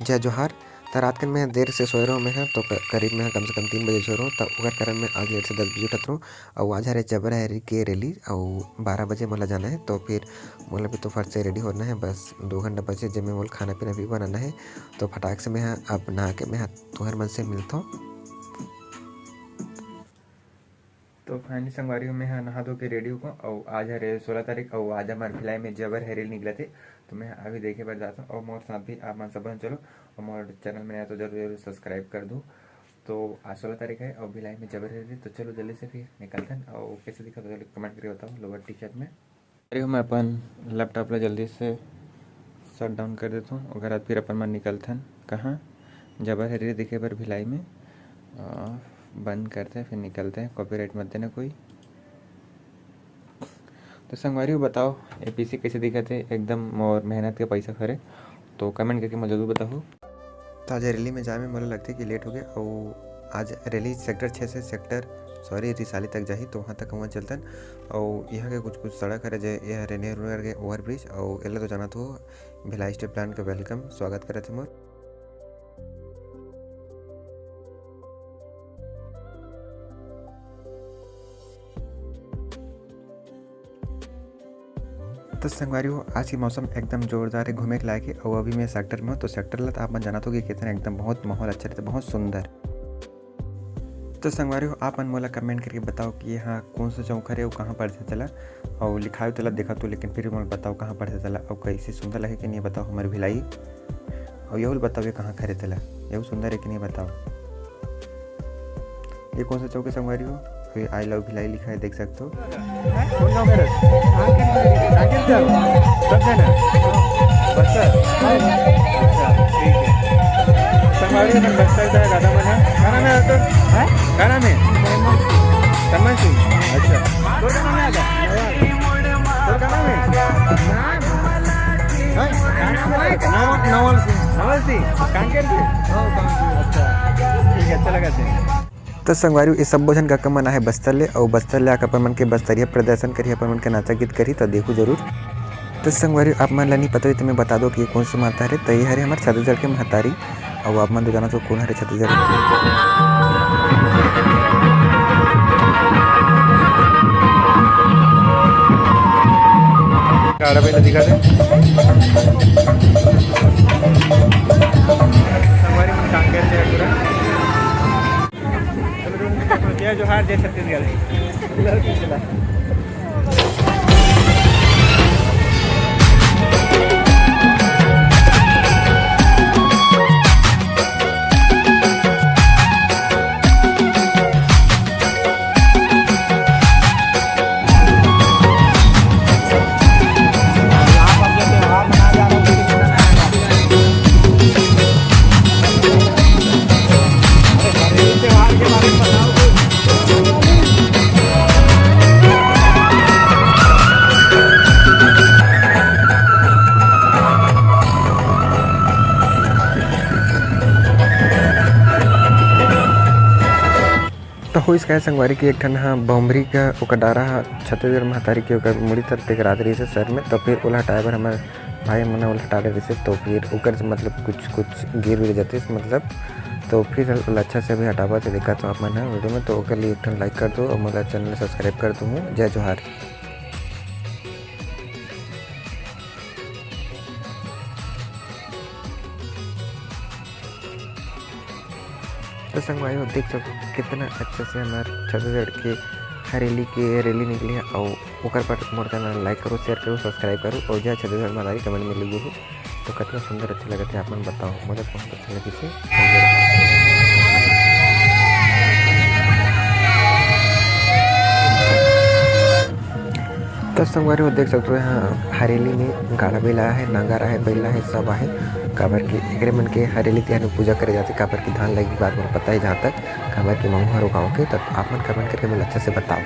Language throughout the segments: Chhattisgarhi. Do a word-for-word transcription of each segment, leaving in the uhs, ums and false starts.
जय जोहार। त रात के मैं देर से सोए रहूँ, मैं ह तो क-, करीब मैं ह कम से कम तीन बजे सोए रहूँ, त ओकर कारण मैं आज लेट से दस बजे उठत रहूँ। अउ आज हरे जबर हरी के रैली, अउ बारह बजे मोला जाना है, तो फिर मोला भी तो फट से रेडी होना है। बस दो घंटा बचे, जेमे मोला खाना पीना भी बनाना है। तो फटाक से मैं ह अब नहा के मैं ह तुहर मन से मिलथों। तो finally संगवारी हो, मैं ह नहा धो के रेडी हो गो। अउ आज हरे सोलह तारीख, अउ आज हमार भिलाई में जबर हरेली निकलत हे। तो मैं ह अभी देखे बर जात हूँ, अउ मोर साथ भी आप मन सब झन चलो, अउ मोर चैनल में नया तो जरूर जरूर सब्सक्राइब कर दो। तो आज सोलह तारीख है, अउ भिलाई में जबर हरेली। तो चलो जल्दी से फिर निकलथन, अउ कैसे दिखत हो जल्दी कमेंट करके बताओ लोअर टी शर्ट में। अरे, मैं अपन लैपटॉप ला जल्दी से शट डाउन कर देथों, ओकर बाद फिर अपन मन निकलथन। कहाँ? जबर हरेली देखे बर भिलाई में। अ, बंद करते हैं, फिर निकलते हैं, कॉपीराइट मत देना कोई। तो संगवारी हो, बताओ, ये पीसी कैसे दिखत हे? एकदम मोर मेहनत के पैसा हरे, तो कमेंट करके मोला जरूर बताओ। तो आज रैली में जाए में मोला लगथे कि लेट हो गया, अउ आज रैली सेक्टर छः से सेक्टर, सॉरी, रिसाली तक जाही, तो वहाँ तक वहाँ चलतन। अउ यहाँ के कुछ कुछ सड़क हरे, जे ये हरे नेहरू नगर के ओवरब्रिज, अउ एला तो जानत हो, भिलाई स्टील प्लांट के वेलकम, स्वागत करत हे मोर। तो संगवारी हो, आज के मौसम एकदम जोरदार है, घूमे के लायक है। और अभी मैं सेक्टर में हूँ, तो सेक्टर ला तो आप मन जानत हो कि कितना एकदम बहुत माहौल अच्छा रहता, बहुत सुंदर। तो संगवारी हो, आप मन मोला कमेंट करके बताओ कि यहाँ कौन सा चौक हरे, वो कहाँ पड़थे तेला, और लिखायो तेला देखा तो, लेकिन फिर मोला बताओ कहाँ पड़थे तेला, और कैसे सुंदर लगे कि नहीं, बताओ हमारे भिलाई। और यहू बताओ ये कहाँ खरे तेला, यहू सुंदर है कि नहीं, बताओ। ये कौन सा चौक है संगवारी हो? ये आई लव भिलाई लिखा है, देख सकते हो। कौन गाँव का रे? कांकेर से? सब जन है? बस्तर? अच्छा, ठीक है। संगवारी मन बस्तर का दादा मन है। का नाम है आपका? हैं? का नाम है? सरमन सिंह। अच्छा। तोर का नाम है आदा? तोर का नाम है? हैं? नवल, नवल सिंह। नवल सिंह? कांकेर से? हाँ, कांकेर। अच्छा। ठीक है, अच्छा लगा थे। तो संगवारी, ये सब्बो झन काका मन आहे बस्तर ले, अउ बस्तर ले आके अपन मन के बस्तरिया प्रदर्शन करही, अपन मन के नाचा गीत करही, तो देखू जरूर। तो संगवारी, आप मन ला नहीं पता होही, तो मैं बता दो कि ये कौन सा महतारी हरे। तो ये हरे हमर छत्तीसगढ़ के महतारी, अउ आप मन तो जानत हो कौन हरे छत्तीसगढ़ के। गाड़ा बेला दिखा दे। संगवारी मन कांकेर से पूरा। जय जोहार, जय छत्तीसगढ़। तो होइस काय संगवारी कि एक ठन ह बमरी का ओकर डारा ह छत्तीसगढ़ महतारी के ओकर मुड़ी तरफ टकरात रहिस हे सर में, तो फिर ओला हटाए बर हमर भाई मन ओला हटा डरिस हे, तो फिर ओकर से मतलब कुछ कुछ गिर गिर जातिस मतलब, तो फिर ओला अच्छा से अभी हटावत हे, देखा तो आप मन ह वीडियो में, तो ओकर लिए एक ठन लाइक कर दो और मोला चैनल सब्सक्राइब कर दो। जय जोहार। तो संगवारी हो, देख सको कितना अच्छा से हमार छत्तीसगढ़ के हरेली के रैली निकली है। और ओकर पर मोर चैनल लाइक करो, शेयर करो, सब्सक्राइब करो और जय छत्तीसगढ़ महतारी कमेंट में लिखो। तो कितना सुंदर अच्छा लगा थे, आप मन बताओ, मुझे बहुत अच्छा लगे थे। तो संगवारी हो, देख सकते हो यहाँ हरेली में गाड़ा बेला है, नांगर आहे, बैला है, सब आहे। काबर कि एकरे मन के हरेली तिहार में पूजा करे जाथे, काबर कि धान लगे के बाद मोला पता है जहाँ तक, काबर कि महूँ हरो गाँव के, तब आप मन कमेंट करके मोला अच्छा से बताओ।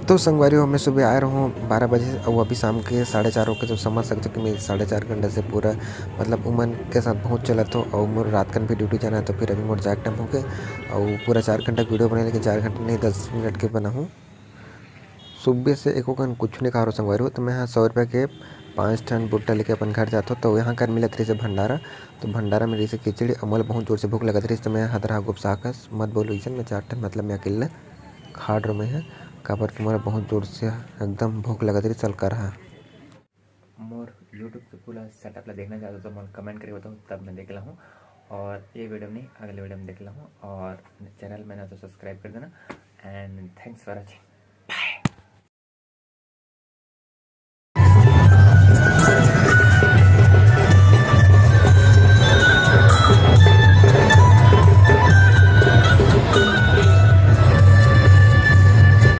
तो संगवारी हो, मैं सुबह आए रहूँ बारह बजे, अउ अभी शाम के साढ़े चार होके, तो समझ सकते हो कि मैं साढ़े चार घंटा से पूरा, मतलब, उमन के साथ बहुत चलत हो, अउ मोर रात कन भी ड्यूटी जाना है, तो फिर अभी मोर जाए टाइम होके, अउ पूरा चार घंटा वीडियो बनाए, लेकिन चार घंटा नहीं, दस मिनट के बनाहूँ। सुबह से एको कन कुछ नहीं खा रहो संगवारी हो, तो मैं यहाँ सौ रुपये के पाँच ठन बुट्टा लेके अपन घर जात हो, तो यहाँ कर मिलत रहिस भंडारा। तो भंडारा में रहिस खिचड़ी, अउ मोला बहुत जोर से भूख लगत रहिस, तो मैं हदरा गुप्सा कस मत बोलो इसन, मैं चार ठन, मतलब, मैं अकेले खा डरो मैं ह, काबर कि मोला बहुत जोर से एकदम भूख लगत रहिस, चल कर हा। मोर YouTube के पूरा सेटअप ला देखना चाहते हो तो मोला कमेंट करके बताओ, तब मैं देख लाहूँ। और ये वीडियो नहीं, अगले वीडियो में देख लाहूँ। और चैनल में ना तो सब्सक्राइब कर देना। And thanks for watching।